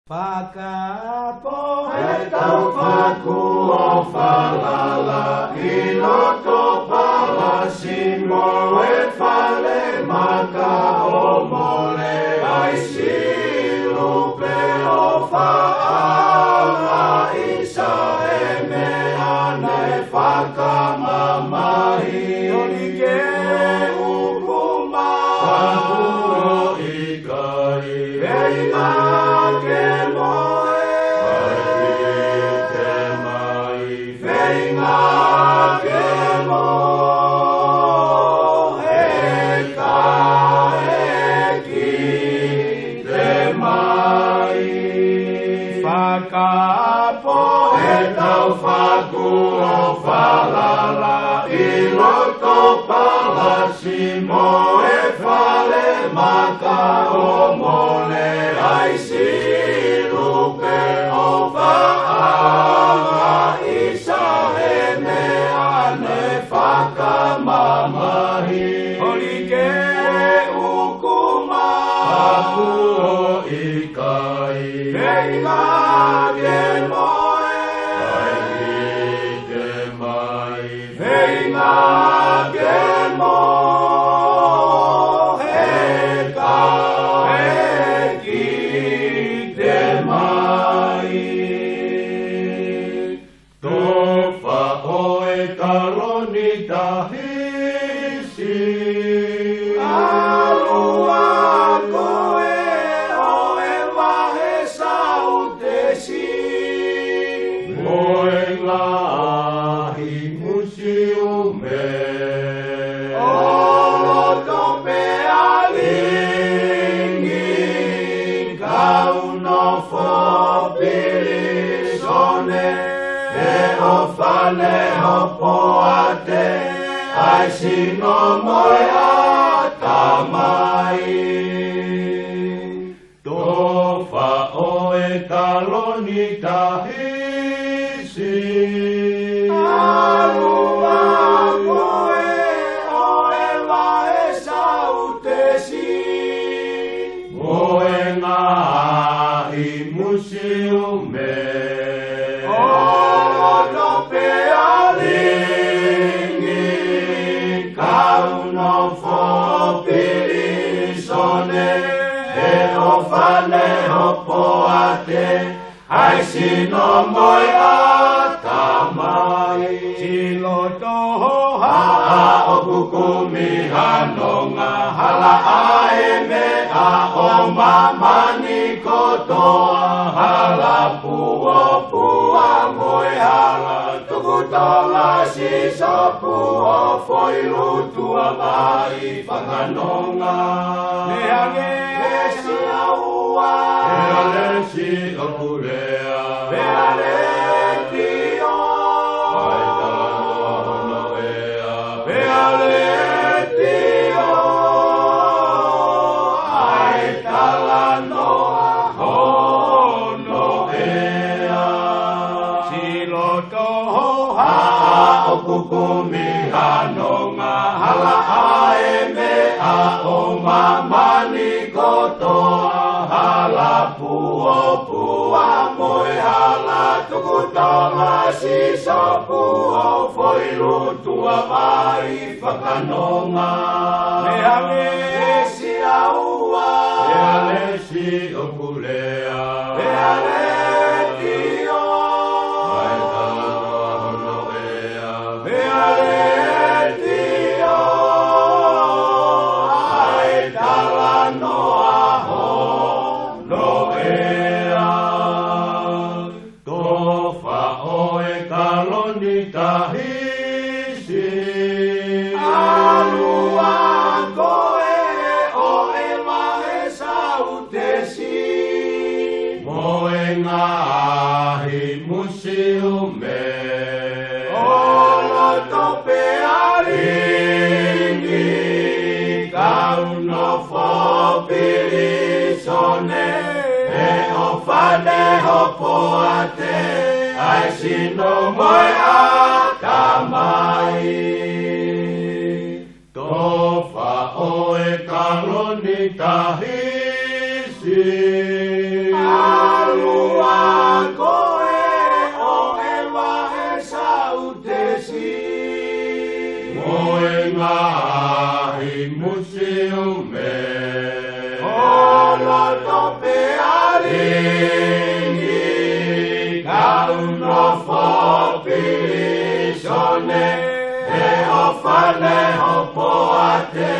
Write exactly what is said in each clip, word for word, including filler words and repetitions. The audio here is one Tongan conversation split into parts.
Fakapō ʻetau faku ʻo falala ʻi loto palasi mo e fale maka ʻo mole ai silu pē ʻo faʻa ʻisa e meʻa naʻe fakamamahi. Oli ke uku mai. Faku ʻo ʻikai. Feinga ke mohe. Mai ke mai. Feinga ke mohe kae kite mai. Fakapō ʻetau faku ʻo falala ʻi loto palasi mo e fale maka ʻo mole ai silu pē ʻo faʻa ʻisa e meʻa naʻe fakamamahi. Oli ke uku mai. Faku ʻo ʻikai. Feinga ke mohe. Mai ke mai. Feinga ke mohe kae kite mai. Tofa ʻo e kaloni tahisi. ʻAlu ā koe ʻo e vahe Sautesi. Mo e ngaahi musi ume. ʻO loto pē ʻa Lingi, kau nofo pilīsone, he ʻofa ne hopo ate, ʻa e sino mo e ʻatamai. Tofa ʻo e kaloni tahisi. ʻAlu ā koe ʻo e vahe Sautesi. Mo e ngaahi musi ume. ʻO loto pē ʻa Lingi, kau nofo pilīsone, he ʻofa ne hopo ate, ʻa e sino mo e ʻatamai. Siloto Hohaʻa ʻoku kumi ha nonga, hala ʻa e meʻa ʻo māmani kotoa, hala puopua mo e hala tuku tonga sīsopu ʻo foʻi lutua vai fakanonga. Meʻa ke ʻEsi ʻaua. Pea lesi ʻoku lea. Pea leti ʻo. ʻAi talanoa hono ʻea. Pea leti ʻo. ʻAi talanoa hono ʻea. Siloto Hohaʻa ʻoku kumi ha nonga, hala ʻa e meʻa ʻo māmani kotoa, hala puopua mo e hala tuku tonga sīsopu ʻo foʻi lutua vai fakanonga. Meʻa ke ʻEsi ʻaua. Pea lesi ʻoku lea. Pea leti ʻo. ʻAi talanoa hono ʻea. Pea leti ʻo. ʻAi talanoa hono ʻea. Tofa ʻo e kaloni tahisi. ʻAlu ā koe ʻo e vahe Sautesi. Mo e ngaahi musi ume. ʻO loto pē ʻa Lingi, kau nofo pilīsone, he ʻofa ne hopo ate, ʻa e sino mo e ʻatamai. Tofa ʻo e kaloni tahisi. ʻAlua ko ē ʻo e vahe Sautesi mo e ngaahi musiume ʻo loto pē ʻa Lingi, kau nofo pilīsone, he ʻofa ne hopoate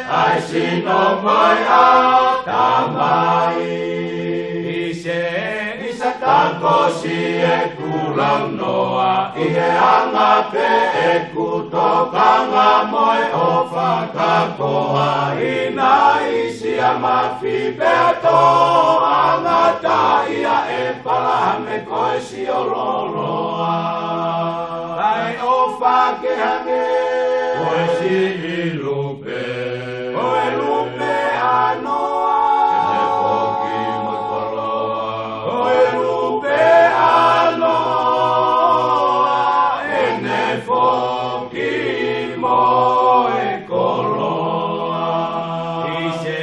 ʻa e sino mo e ʻatamai. ʻI se ʻi sa takosi ʻeku launoa, ʻi he anga pē ʻeku tokanga mo e ʻofa ka ko hai naʻe ʻi Siamafi pea toʻo angataʻia ʻe ʻĒpalahame ko e siʻi lōloa. ʻA e ʻofa ke hangē ko e siʻi lupe, ko e lupe ʻa Noa, ʻene foki mo e koloa. Ko e lupe ʻa Noa, ʻene foki mo e koloa. ʻI se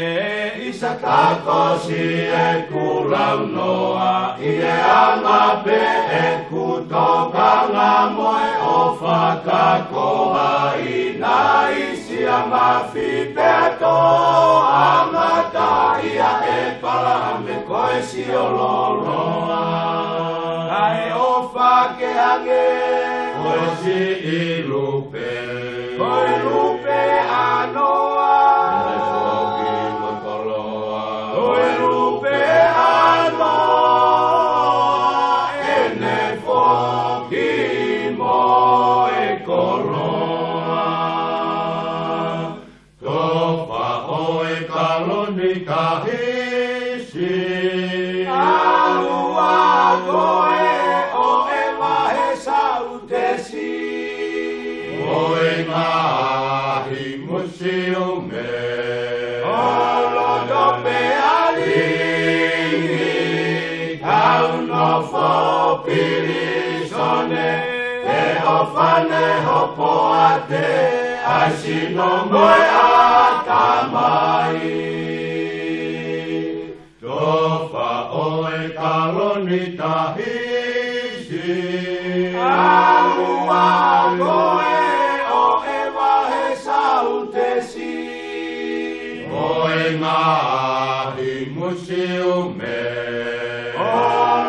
ʻi sa takosi ʻeku launoa, ʻi he anga pē ʻeku tokanga mo e ʻofa ka ko hai naʻe ʻi Siamafi pea toʻo angataʻia ʻe ʻĒpalahame ko e siʻi lōloa. ʻA e ʻofa ke hangē ko e siʻi lupe, ko e lupe ʻa Noa, ʻene foki mo e koloa. Ko e lupe ʻa Noa, ʻene foki mo e koloa. Tofa ʻo e kaloni tahisi. ʻAlua ko ē ʻo e vahe Sautesi mo e ngaahi musiume ʻo loto pē ʻa Lingi, kau nofo pilīsone, he ʻofa ne hopoate ʻa e sino mo e ʻatamai. Tofa ʻo e kaloni tahisi. ʻAlua ko ē ʻo e vahe Sautesi mo e ngaahi musiume ʻo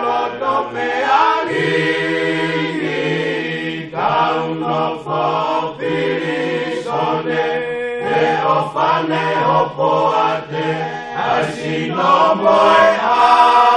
loto pē ʻa Lingi, kau nofo pilīsone, he ʻofa ne hopoate ʻa e sino mo e ʻa